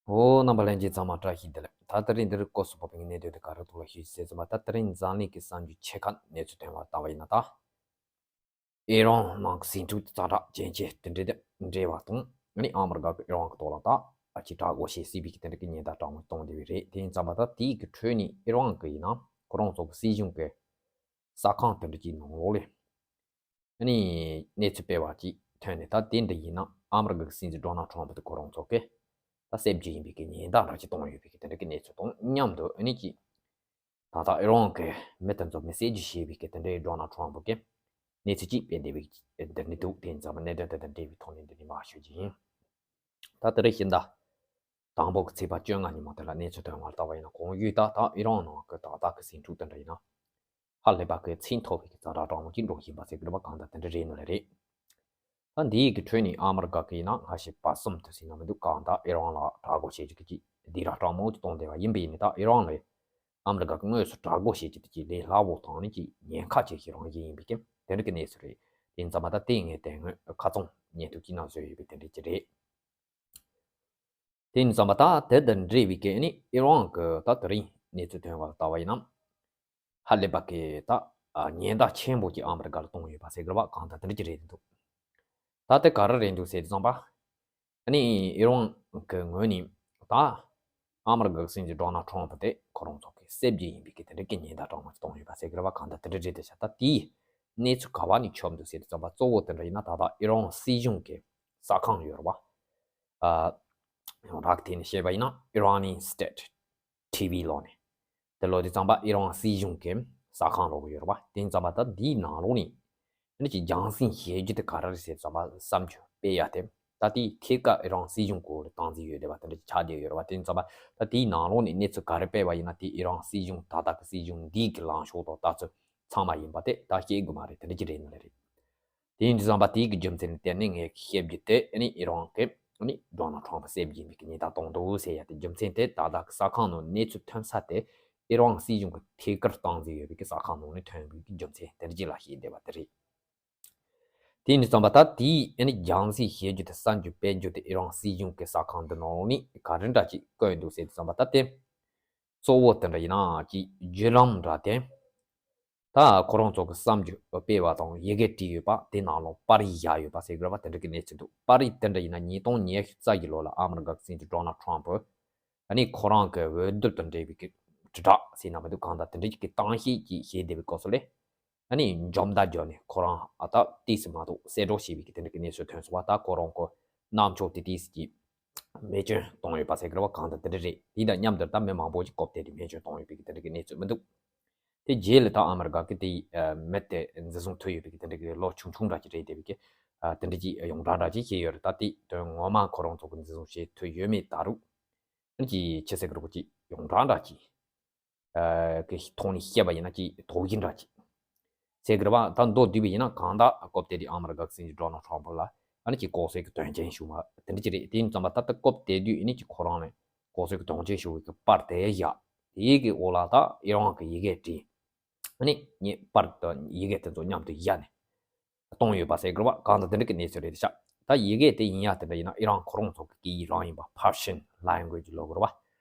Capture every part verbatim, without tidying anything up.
ཨོ། རྣམ་པ་ལྷན་རྒྱས་ཚང་མ་བཀྲ་ཤིས་བདེ་ལེགས། ད་དེ་རིང་འདིར་སྐོར་སུ་བབས་པའི་གནད་དོན་དེ་ག་རེ་ཐོག་ལ་ཞུས་ཟེར་ཙམ་པ། ད་དེ་རིང་འཛམ་གླིང་གི་གསར་འགྱུར་ཆེ་ཁག་གནས་ཚུལ་ཐོན་པར་ལྟ་བ་ཡིན་ན། ད་ཨི་རན་ནང་གི་ཟིང་འཁྲུག་དེ་ཛ་དྲག་ཇེ་ཆེ་དེ་འདྲ་དེ་འབྲེལ་བ་དང་། ཨ་ནི་ཨ་མི་རི་ཀ་གི་ཨི་རན་གི་ཐོག་ལ་ད་ཨ་ཅིག་དྲག་རྒོལ་བྱེད་སྲིད་པའི་གི་དེ་འདྲ་གི་ཉེན་བརྡ་དྲག་མོ་གཏོང་བསྡད་པ་རེད། དེ་ཡིན་ཙམ་པ་ད་དེའི་གི་ཁྲོད་ནས་ཨི་རན་གི་ཡིན་ན་ཁོ་རང་ཚོ་གི་སྲིད་གཞུང་གི་ས་ཁང་དེ་འདྲ་གི་ནང་ལོགས་ལ། ཨ་ནི་གནས་ཚུལ་སྤེལ་བ་ཅིག་ཐོན་ནས། ད་དེ་འདྲ་ཡིན་ན་ཨ་མི་རི་ཀ་གི་སྲིད་འཛིན་ཌོ་ནལ་ཊམ་ཕ་དེ་ཁོ་རང་ཚོ་གིས་ད་བསད་རྒྱུ་ཡིན་པའི་གི་ཉེན་བརྡ་འདྲ་ཅིག་གཏོང་ཡོད་པའི་གི་དེ་འདྲ་གི་གནས་ཚུལ་དང་མཉམ་དུ། ཨ་ནི་ཅིག་ད་ལྟ་ཨི་རན་གི་མི་དེ་ཚོ་མི་བསད་རྒྱུ་བྱས་པའི་གི་དེ་འདྲའི་ཌོ་ནལ་ཊམ་ཕ་གི་གནས་ཚུལ་ཅིག་སྤེལ་བསྡད་པའི་འདི་ནི་འདུག་དེ་ཡིན་ཙམ་པ་གནད་དོན་དེ་དང་འབྲེལ་བའི་ཐོག་ནས་འདི་ནས་མར་ཞུ་རྒྱུ་ཡིན། ད་དེ་རིང་ཕྱི་ཟླ་དང་པོ་གི་ཚེས་པ་བཅོ་ལྔ་ཉིན་མོ་དེ་ལ་གནས་ཚུལ་ཐོན་པར་ལྟ་བ་ཡིན་ན། གོང་ཡུལ་ད་ད་ཨི་རན་ནང་གི་ད་ལྟ་གི་ཟིང་འཁྲུག་དེ་འདྲ་ཡིན་ན་ཧ་ལས་པ་གི་ཚད་མཐོ་བའི་གི་ཛ་དྲག་དྲག་མོ་ཅིག་འགྲོ་བཞིན་པ་ཟེར་གི་རེད་པ། གང་ལྟར་དེ་འདྲ་རེད་ནོ་ལེ་རེད། ད་འདིའི་གི་ཁྲོད་ནས་ཨ་མི་རི་ཀ་གི་ཡིན་ན་སྔ་ཕྱི་བར་གསུམ་དུ་ཟིན་ན་མི་འདུག་གང་ལྟར་ཨི་རན་ལ་དྲག་རྒོལ་བྱེད་རྒྱུ་གི་ཅིག་སྡིགས་ར་དྲག་མོ་ཅིག་གཏོང་བསྡད་པ་ཡིན་པ་ཡིན་ནའི། ད་ཨི་རན་ལ་ཨ་མི་རི་ཀ་གི་དངོས་སུ་དྲག་རྒོལ་བྱེད་རྒྱུ་དེ་ཅིག་ལས་སླ་བོ་དང་ནི་ཅིག་ཉེན་ཁ་ཆེ་ཞིག་རང་བཞིན་ཡིན་པའི་གི་དེ་འདྲ་གི་གནས་ཚུལ་རེད། དེ་ཡིན་ཙམ་པ་ད་དེ་ངས་དེ་སྔོན་ཁ་ཚང་བརྙན་ཐུང་ཅིག་ནང་བཟོས་ཡོད་པའི་དེ་འདྲ་ཅིག་རེད། དེ་ཡིན་ཙམ་པ་ད་དེ་དང་འབྲེལ་བའི་གི་ནི་ཨི་རན་གི་ད་དེ་རིང་གནས་ཚུལ་ཐོན་པར་ལྟ་བ་ཡིན་ན། ཧ་ལས་པ་གི་ད་ཉེན་བརྡ་ཆེན་པོ་ཅིག་ཨ་མི་རི་ཀ་ལ་གཏོང་ཡོད་པ་ཟེར་གི་རེད་པ། གང་ལྟར་དེ་འདྲ་ཅིག་རེད་འདུག་ད་དེ་ག་རེ་རེད་འདུག་ཟེར་དུས་ཙམ་པ། ཨ་ནི་ཨི་རན་གི་ངོས་ནས་ད་ཨ་མི་རི་ཀ་གི་སྲིད་འཛིན་ཌོ་ནལ་ཊམ་ཕ་དེ་ཁོ་རང་ཚོ་གི་བསད་རྒྱུ་ཡིན་པའི་གི་དེ་འདྲ་གི་ཉེན་བརྡ་དྲག་མོ་ཅིག་གཏོང་ཡོད་པ་ཟེར་གི་རེད་པ། གང་ལྟར་དེ་འདྲ་རེད་དེ་ཤག་ད་དེའི་གནས་ཚུལ་ག་བ་ནས་ཁྱབ་འདུག་ཟེར་དུས་ཙམ་པ། གཙོ་བོ་དེ་འདྲ་ཡིན་ན་ད་ལྟ་ཨི་རན་སྲིད་གཞུང་གི་ས་ཁང་ཡོད་རེད་པ། ཨ། ཡང་རག་དེ་ནས་བཤད་པ་ཡིན་ན་Iranian State TV ལོག་ནས། དེ་ལོག་དུས་ཙམ་པ་ཨི་རན་སྲིད་གཞུང་གི་ས་ཁང་ལོག་གི་ཡོད་རེད་པ། དེ་ཙམ་པ་ད་འདིའི་ནང་ལོགས་ནས་ཨ་ནི་ཅིག་རྒྱང་སྲིང་བྱེད་རྒྱུ་དེ་ག་རེ་རེད་ཟེར་ཙམ་པ་བསམ་རྒྱུ་དཔེ་ཡ་དེ། ད་དེའི་ཐད་ཀར་ཨི་རན་སྲིད་གཞུང་སྐོར་ལ་སྟངས་འཛིན་ཡོད་བསྡད་པ་དེ་འདྲ་ཅིག་ཆགས་བསྡད་ཡོད་རེད་པ། དེ་ཙམ་པ་ད་དེའི་ནང་ལོགས་ནས་གནས་ཚུལ་ག་རེ་སྤེལ་བ་ཡིན་ན། དེ་ཨི་རན་སྲིད་གཞུང་ད་ལྟ་གི་སྲིད་གཞུང་འདིའི་གི་ལངས་ཕྱོགས་དང་ལྟ་ཚུལ་ཚང་མ་ཡིན་པ་དེ་ད་བཤད་དགོས་མ་རེད། དེ་འདྲ་ཅིག་རེད་ནི་ལེ་རེད། དེ་ཡིན་དུས་ཙམ་པ་དེའི་གི་རྒྱུ་མཚན་ལ་བརྟེན་ནས་ངས་བཤད་རྒྱུ་དེ་ཨ་ནི་ཨི་རན་གི་ཨ་ནི་ཌོ་ནལ་ཊམ་ཕ་བསད་རྒྱུ་ཡིན་པའི་གི་ཉེན་བརྡ་གཏོང་འདུག་ཟེར་ཡ་དེ། རྒྱུ་མཚན་དེ་ད་ལྟ་གི་ས་ཁང་ནང་གནས་ཚུལ་ཐོན་ས་དེ་ཨི་རན་སྲིད་གཞུང་གི་ཐད་ཀར་སྟངས་འཛིན་ཡོད་པའི་གི་ས་ཁང་ནང་ནས་ཐོན་པའི་གི་རྒྱུ་མཚན་དེ་འདྲ་ཅིག་ལ་བཤད་བསྡད་པ་དེ་རེད། དེ་ཡིན་དུས་ཙམ་པ་ད་དེའི་ཨ་ནི་རྒྱང་སྲིང་བྱེད་རྒྱུ་དེ་གསར་འགྱུར་སྤེལ་རྒྱུ་དེ་ཨི་རན་སྲིད་གཞུང་གི་ས་ཁང་འདི་ནང་ལོགས་ནས་ག་རེ་འདྲ་ཅིག་བཀོད་འདུག་ཟེར་དུས་ཙམ་པ་ད་དེ། གཙོ་བོ་དེ་འདྲ་ཡིན་ན་ཅིག་བརྒྱུད་ལམ་འདྲ་དེ། ད་ཁོ་རང་ཚོ་གི་གསར་འགྱུར་སྤེལ་བ་དང་ཡི་གེ་བྲིས་ཡོད་པ་དེ་ནང་ལོགས་པར་རིས་བཞག་ཡོད་པ་ཟེར་གི་རེད་པ། དེ་འདྲ་གི་གནས་ཚུལ་འདུག་པར་རིས་དེ་འདྲ་ཡིན་ན་ཉིས་སྟོང་ཉི་ཤུ་རྩ་བཞི་ལོ་ལ་ཨ་མི་རི་ཀ་གི་སྲིད་འཛིན་ཌོ་ནལ་ཊམ་ཕ་ཨ་ནི་ཁོ་རང་གི་འོས་བསྡུ་དང་འབྲེལ་བའི་གི་དྲིལ་བསྒྲགས་ཟེར་ན་མི་འདུག་གང་ལྟར་དེ་འདྲ་གི་གཏམ་བཤད་ཅིག་བྱས་བསྡད་པའི་སྐབས་སུ་ལས། ཨ་ནི་འཇོམས་དང་འཇོམས་ནས་ཁོ་རང་ཨ་ད་ཏིས་མ་གཏོགས་གསལ་སྒྲོག་བྱས་པའི་གི་དེ་འདྲ་གི་གནས་ཚུལ་ཐོན་སོང་བ། ད་ཁོ་རང་གི་རྣམ་ཅོག་དེ་ཏིས་ཀྱི་མེ་སྐྱོན་གཏོང་ཡོད་པ་ཟེར་གི་རེད་པ། གང་ལྟར་དེ་འདྲ་རེད། དེ་དང་མཉམ་དུ་ད་མི་མང་པོ་ཞིག་ཀོབ་དེ་དུས་མེ་སྐྱོན་གཏོང་ཡོད་པའི་གི་དེ་འདྲ་གི་གནས་ཚུལ་མི་འདུག་དེ་རྗེས་ལ་ད་ཨ་མི་རི་ཀ་གི་དེ་མི་དེ་འཛིན་བཟུང་ཐུབ་ཡོད་པའི་གི་དེ་འདྲ་གི་ལོ་ཆུང་ཆུང་འདྲ་ཅིག་རེད་བསྡད་པའི་གི་དེ་འདྲ་ཅིག་ཡོངས་གྲགས་འདྲ་ཅིག་བྱས་ཡོད་རེད། ད་དེ་དོན་ངོ་མ་ཁོ་རང་ཚོ་གི་འཛིན་བཟུང་བྱེད་ཐུབ་ཡོད་མེད་ད་རུང་ཨ་ནི་ཅིག་ཆི་ཟེར་གི་རེད་པ། ཅིག་ཡོངས་གྲགས་འདྲ་ཅིག་གི་ཐོག་ནས་བཤད་པ་ཡིན་ན་ཅིག་དོགས་ཡིག་འདྲ་ཅིག་ཟེར་གི་རེད་པ། ད་མདོར་བསྡུས་པ་ཡིན་ན་གང་ལྟར་ཀོབ་དེ་དུས་ཨ་མི་རི་ཀ་གི་སྲིད་འཛིན་ཌོ་ནལ་ཊམ་ཕ་ལ་ཨ་ནི་ཅིག་ལྐོག་གསོད་ཀྱི་དོན་རྐྱེན་བྱུང་བ་དེ་འདྲ་ཅིག་རེད། དེ་ཡིན་ཙམ་པ་ད་ལྟ་ཀོབ་དེ་དུས་ཨ་ནི་ཅིག་ཁོ་རང་ལ་ལྐོག་གསོད་ཀྱི་དོན་རྐྱེན་བྱུང་བའི་གི་པར་དེ་བཞག་དེའི་གི་འོག་ལ་ད་ཨི་རན་གི་ཡི་གེ་བྲིས། ཨ་ནི་ངས་པར་དང་ཡི་གེ་དེ་ཚོ་མཉམ་དུ་བཞག་ནས་གཏོང་ཡོད་པ་ཟེར་གི་རེད་པ། གང་ལྟར་དེ་འདྲ་གི་གནས་ཚུལ་རེད་ཤག་ད་ཡི་གེ་དེ་ཡིན་ཡ་དེ་འདྲ་ཡིན་ན་ཨི་རན་ཁོ་རང་ཚོ་གི་སྐད་ཡིག་རང་ཡིན་པ། Persian language ལབ་གི་རེད་པ།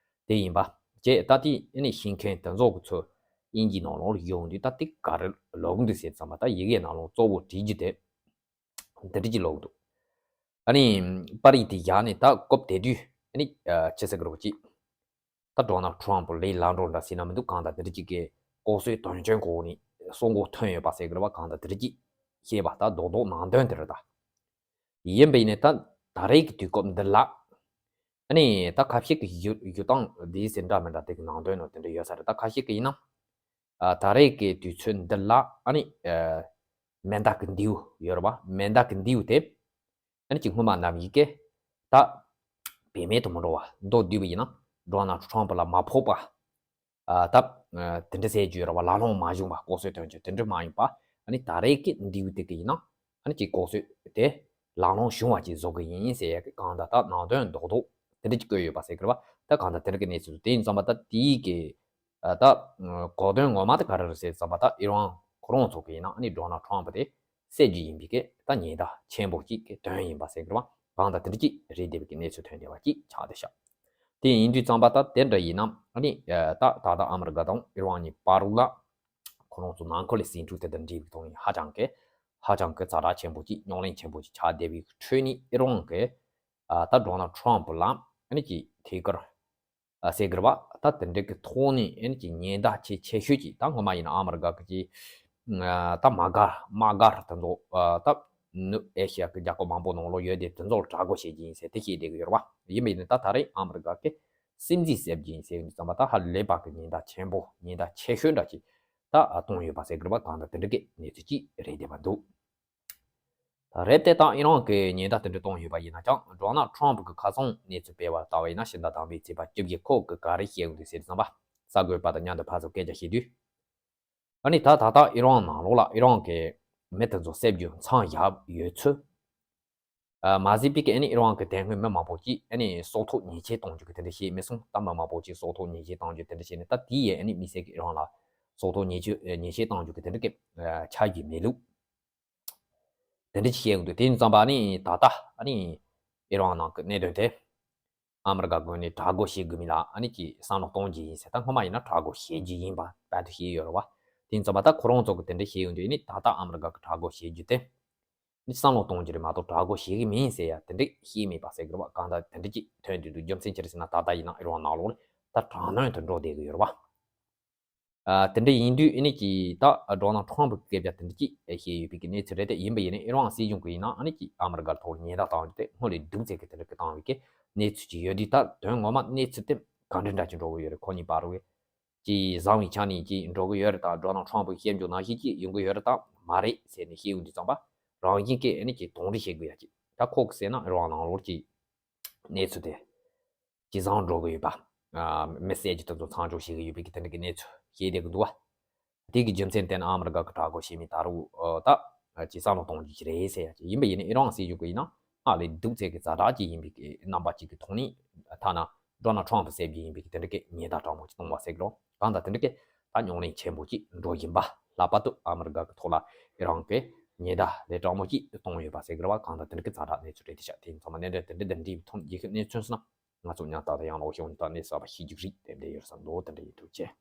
དེ་ཡིན་པ་བྱས། ད་དེ་ཨ་ནི་ཤེས་མཁན་དེ་ཚོ་གི་ཚོ་དབྱིན་ཇིའི་ནང་ལོགས་ལ་ཡོང་དུས་ད་དེ་ག་རེ་ལབ་གི་འདུག་ཟེར་ཙམ་པ། ད་ཡི་གེ་ནང་ལོགས་གཙོ་བོ་བྲིས་རྒྱུ་དེ་འདི་འདྲ་ཅིག་ལབ་གི་འདུག་ཨ་ནི་པར་རིས་དེ་བཞག་ནས་ད་ཀོབ་དེ་དུས་ཨ་ནི་ཆི་ཟེར་གི་རེད་པ། ཅིག་ད་ཌོ་ནལ་ཊམ་ཕ་ལས་ལ་འགྲོ་འདྲ་ཟེར་ན་མི་འདུག་གང་ལྟར་དེ་འདྲ་ཅིག་གི་ལྐོག་གསོད་དོན་རྐྱེན་གོ་ནས་གསོད་འགོ་ཐོན་ཡོད་པ་ཟེར་གི་རེད་པ། གང་ལྟར་དེ་འདྲ་ཅིག་བཤད་པ་ད་རྡོག་རྡོག་ནང་དོན་དེ་རེད་ད། ཡིན་པ་ཡིན་ནའི་ད་ད་རེས་ཀྱི་དུས་སྐབས་འདི་ལ་ཨ་ནི་ད་ཁ་ཤས་ཀྱི་ཞུ་ཞུ་སྟངས་འདི་ཟེར་འདྲ་མི་འདྲ་དེ་གི་ནང་དོན་ནང་དེ་འདྲ་ཡོད་ས་རེད། ད་ཁ་ཤས་ཀྱི་ཡིན་ན་ཨ་ད་རེས་ཀྱི་དུས་ཚོད་འདི་ལ་ཨ་ནི་ཨ་མེ་མདའ་གི་མདེའུ་ཡོད་རེད་པ། མེ་མདའ་གི་མདེའུ་དེ་ཨ་ནི་ཅིག་སྔོན་མ་ནམ་ཡི་གེ་ད་བེད་མེད་དུ་མི་འགྲོ་བ། མདོར་བསྡུས་པ་ཡིན་ན་ཌོ་ནལ་ཊམ་ཕ་ལ་མ་ཕོག་པ། ཨ་ད་ཨ་དེ་འདྲ་ཟེར་རྒྱུ་ཡོད་རེད་པ། ལག་ལོང་མ་བྱུང་བ། ལྐོག་གསོད་དོན་རྐྱེན་དེ་འདྲ་མ་ཡིན་པ། ཨ་ནི་ད་རེས་ཀྱི་མདེའུ་དེ་གི་ཡིན་ན་ཨ་ནི་ཅིག་ལྐོག་གསོད་དེ་ལག་ལོང་བྱུང་བ་ཅིག་བཟོ་གི་ཡིན་ཟེར་ཡ་གི་གང་ལྟར་ད་ནང་དོན་རྡོག་རྡོག་དེ་འདྲ་ཅིག་བཀོད་ཡོད་པ་ཟེར་གི་རེད་པ། ད་གང་ལྟར་དེ་འདྲ་གི་གནས་ཚུལ་དེ་ཡིན་ཙམ་པ་ད་དེའི་གི་ཨ་ད་གོ་དོན་ངོ་མ་དེ་ག་རེ་རེད་ཟེར་ཙམ་པ། ད་ཨི་རན་ཁོ་རང་ཚོ་གི་ཡིན་ན་ཨ་ནི་ཌོ་ནལ་ཊམ་ཕ་དེ་བསད་རྒྱུ་ཡིན་པའི་གི་ད་ཉེན་བརྡ་ཆེན་པོ་ཅིག་གི་དོན་ཡིན་པ་ཟེར་གི་རེད་པ། གང་ལྟར་དེ་འདྲ་ཅིག་རེད་བསྡད་པའི་གི་གནས་ཚུལ་ཐོན་བསྡད་པ་ཅིག་ཆགས་བསྡད་ཤག་དེ་ཡིན་དུས་ཙམ་པ་ད་དེ་འདྲ་ཡིན་ན་ཨ་ནི་ད་ད་ལྟ་ཨ་མི་རི་ཀ་དང་ཨི་རན་གཉིས་བར་ལ་ཁོ་རང་ཚོ་ནང་ཁུལ་ལ་ཟིང་འཁྲུག་དེ་དང་འབྲེལ་བའི་ཐོག་ནས་ཧ་ཅང་གི་ཧ་ཅང་གི་ཛ་དྲག་ཆེན་པོ་ཅིག་རྙོག་གླེང་ཆེན་པོ་ཅིག་ཆགས་བསྡད་པའི་ཁྲོད་ནས་ཨི་རན་གི་ད་ཌོ་ནལ་ཊམ་ཕ་ལ་ཨ་ནི་ཅིག་ཐད་ཀར་ཟེར་དགོས་རེད་པ། ད་དེ་འདྲ་གི་ཐོག་ནས་ཨ་ནི་ཅིག་ཉེན་བརྡ་ཆེས་ཆེ་ཤོས་ཅིག་ད་སྔོན་མ་ཡིན་ན་ཨ་མི་རི་ཀ་གི་ཅིག་ད་དམག་སྒར་དམག་སྒར་དེ་ཚོ་ད་ནུབ་ཨེ་ཤི་ཡ་གི་རྒྱལ་ཁབ་མང་པོ་ནང་ལོགས་ཡོད་དེ་དེ་ཚོ་ལ་དྲག་རྒོལ་བྱེད་ཀྱི་ཡིན་ཟེར་དེ་བཤད་བསྡད་ཀྱི་ཡོད་རེད་པ། ཡིན་པ་ཡིན་ན་ད་ད་རེས་ཨ་མི་རི་ཀ་གི་སྲིད་འཛིན་གསར་བརྗེ་ཡིན་ཟེར་ཙམ་པ་ད་ཧ་ལས་པ་གི་ཉེན་བརྡ་ཆེན་པོ་ཉེན་བརྡ་ཆེ་ཤོས་འདྲ་ཅིག་ད་བཏང་ཡོད་པ་ཟེར་གི་རེད་པ། གང་ལྟར་དེ་འདྲ་གི་གནས་ཚུལ་ཅིག་རེད་བསྡད་པ་འདུག། རེད་དེ་ད་ཨི་རན་གི་ཉེན་བརྡ་དེ་འདྲ་བཏང་ཡོད་པ་ཡིན་ན་ཀྱང་ཌོ་ནལ་ཊམ་ཕ་གི་ཁ་སང་གནས་ཚུལ་སྤེལ་བ་ལྟ་བ་ཡིན་ན་ཕྱི་ཟླ་དང་པོའི་ཚེས་པ་བཅུ་བཞི་ཁོ་གི་ག་རེ་བཤད་ཡོང་དུས་ཟེར་ཙམ་པ་གསར་འགོད་པ་དང་མཉམ་དུ་ཕར་ཚུར་སྐད་ཆ་བཤད་དུས། ཨ་ནི་ད་ད་ལྟ་ཨི་རན་ནང་ལོགས་ལ་ཨི་རན་གི་མི་དེ་ཚོ་གསར་བརྗེ་མཚམས་བཞག་ཡོད་ཚུལ། ཨ་མ་ཟད་པའི་གི་ཨ་ནི་ཨི་རན་གི་དེ་སྔོན་མི་མང་པོ་ཅིག་ཨ་ནི་སྲོག་ཐོག་ཉེས་ཆད་གཏོང་རྒྱུ་གི་དེ་འདྲ་བྱས་མི་སོང་། ད་མི་མང་པོ་ཅིག་སྲོག་ཐོག་ཉེས་ཆད་གཏོང་རྒྱུ་དེ་འདྲ་བྱས་ནས་ད་དེའི་ཨ་ནི་དམིགས་བསལ་གི་ཨི་རན་ལ་སྲོག་ཐོག་ཉེས་ཆད་ཉེས་ཆད་གཏོང་རྒྱུ་གི་དེ་འདྲ་གི་ཆགས་རྒྱུ་མེད་ལུགས། དེ་འདྲ་ཅིག་བཤད་ཡོང་དུས་དེ་ཡིན་ཙམ་པ་ཨ་ནི་ད་ལྟ་ཨ་ནི་ཨི་རན་ནང་གི་གནད་དོན་དེ། ཨ་མི་རི་ཀ་ངོས་ནས་དྲག་རྒོལ་བྱེད་དགོས་མིན་ལ་ཨ་ནི་ཅིག་བསམ་བློ་གཏོང་རྒྱུ་ཡིན་ཟེར། ད་སྔོན་མ་ཡིན་ན་དྲག་རྒོལ་བྱེད་རྒྱུ་ཡིན་པ་དཔེ་དེ་བཤད་ཡོད་རེད་བ། དེ་ཡིན་ཙམ་པ་ད་ཁོ་རང་ཚོ་གི་དེ་འདྲ་བཤད་ཡོང་དུས་ཨ་ནི་ད་ལྟ་ཨ་མི་རི་ཀ་གི་དྲག་རྒོལ་བྱེད་རྒྱུ་དེ་ནི་བསམ་བློ་གཏོང་རྒྱུ་རེད་མ་གཏོགས་དྲག་རྒོལ་བྱེད་གི་མིན་ཟེར་ཡ་དེ་འདྲ་བཤད་མེད་པ་ཟེར་གི་རེད་བ། གང་ལྟར་དེ་འདྲ་ཅིག་ཐོན་དུས་འདུག་རྒྱུ་མཚན་ཅི་རེད་ཟེར་ན་ད་ལྟ་ཡིན་ན་ཨི་རན་ནང་ལོགས་ལ་ད་དྲག་གནོན་དུ་འགྲོ་བསྡད་གི་ཡོད་རེད་བ། ཨ་དེ་འདྲ་ཡིན་དུས་ཨ་ནི་ཅིག་ད་ཌོ་ནལ་ཊམ་ཕ་གི་སྐད་ཆ་དེ་འདྲ་ཅིག་བཤད་ཡོད་པའི་གི་གནས་ཚུལ་རེད་དེ། ཡིན་པ་ཡིན་ན་ཨི་རན་སྲིད་གཞུང་གི་ཡིན་ན་ཨ་ནི་ཅིག་ཨ་མི་རི་ཀ་ཐོག་ལ་ཉེན་བརྡ་བཏང་རྒྱུ་དེ་སྔོན་ལས་སྡུག་ཚད་ཀྱི་དེ་འདྲ་གི་བཏང་བའི་གི་གནས་ཚུལ་ཅིག་ཡོད་དུས་ད་དོན་ངོ་མ་གནས་ཚུལ་དེ་ག་འདྲ་འདྲ་ཅིག་འགྲོ་གི་ཡོད་རེད། ཁོ་གཉིས་བར་བའི་ཅིག་བཟང་བའི་ཆ་ནས་ཅིག་འགྲོ་གི་ཡོད་རེད་ད། ཌོ་ནལ་ཊམ་ཕ་གི་བཤད་རྒྱུ་ནང་བཞིན་ཅིག་ཡོང་གི་ཡོད་རེད་ད་མ་རེད་ཟེར་ནས་བཤད་ཡོང་དུས་ཙམ་པ་རང་བཞིན་གྱིས་ཨ་ནི་ཅིག་དོགས་འདྲི་བྱེད་དགོས་ཡ་ཅིག་ད་ཁོ་གི་ཟེར་ན་ཨི་རན་ནང་ལོགས་ཅིག་གནས་ཚུལ་དེ་ཇེ་བཟང་འགྲོ་གི་ཡོད་པ། ཨ་མི་བསད་རྒྱུ་དེ་ཚོ་མཚམས་འཇོག་བྱེད་ཀྱི་ཡོད་པའི་གི་དེ་འདྲ་གི་གནས་ཚུལ་བཤད་བསྡད་ཀྱི་འདུག་བ། དེ་གི་རྒྱུ་མཚན་བརྟེན་ཨ་མི་རི་ཀ་གི་དྲག་རྒོལ་བྱེད་མི་ད་རུང་ཨ་ད་ཇེ་བསམ་བློ་གཏོང་རྒྱུ་ཞིག་རེད་ཟེར་ཡ་ཅིག་ཡིན་པ་ཡིན་ན་ཨི་རན་སྲིད་གཞུང་གི་ཡིན་ན་སྔར་ལས་སྡུག་ཚད་ཀྱི་ཛ་དྲག་ཅིག་ཡིན་པའི་གི་རྣམ་པ་ཅིག་གི་ཐོག་ནས་ཐ་ན་ཌོ་ནལ་ཊམ་ཕ་གསར་བརྗེ་ཡིན་པའི་གི་དེ་འདྲ་གི་ཉེན་བརྡ་དྲང་མོ་ཅིག་གཏོང་བ་ཟེར་གི་རེད། གང་ལྟར་དེ་འདྲ་གི་ད་རྙོག་གླེང་ཆེན་པོ་ཅིག་འགྲོ་བཞིན་པ། ལྷག་པར་དུ་ཨ་མི་རི་ཀ་གི་ཐོག་ལ་ཨི་རན་གི་ཉེན་བརྡ་ལས་དྲང་མོ་ཅིག་གཏོང་ཡོད་པ་ཟེར་གི་རེད་བ། གང་ལྟར་དེ་འདྲ་གི་ཛ་དྲག་གནས་ཚུལ་རེད་དེ་ཤག་དེ་ཡིན་ཚང་མ་གནད་དོན་དེ་འདྲ་དང་འབྲེལ་བའི་ཐོག་ནས་ཡི་གེ་གནས་ཚུལ་སོང་ན། ང་ཚོ་ཉག་ཏག་ཏག་ཡང་ལོག་ཤོང་ད་གནས་གསར་པ་ཤེས་རྒྱུ་རིགས་དེ་འདྲ་ཡོད་བསམ་འདུག་དེ་འདྲ་ཡིན་འདུག་ཅེས།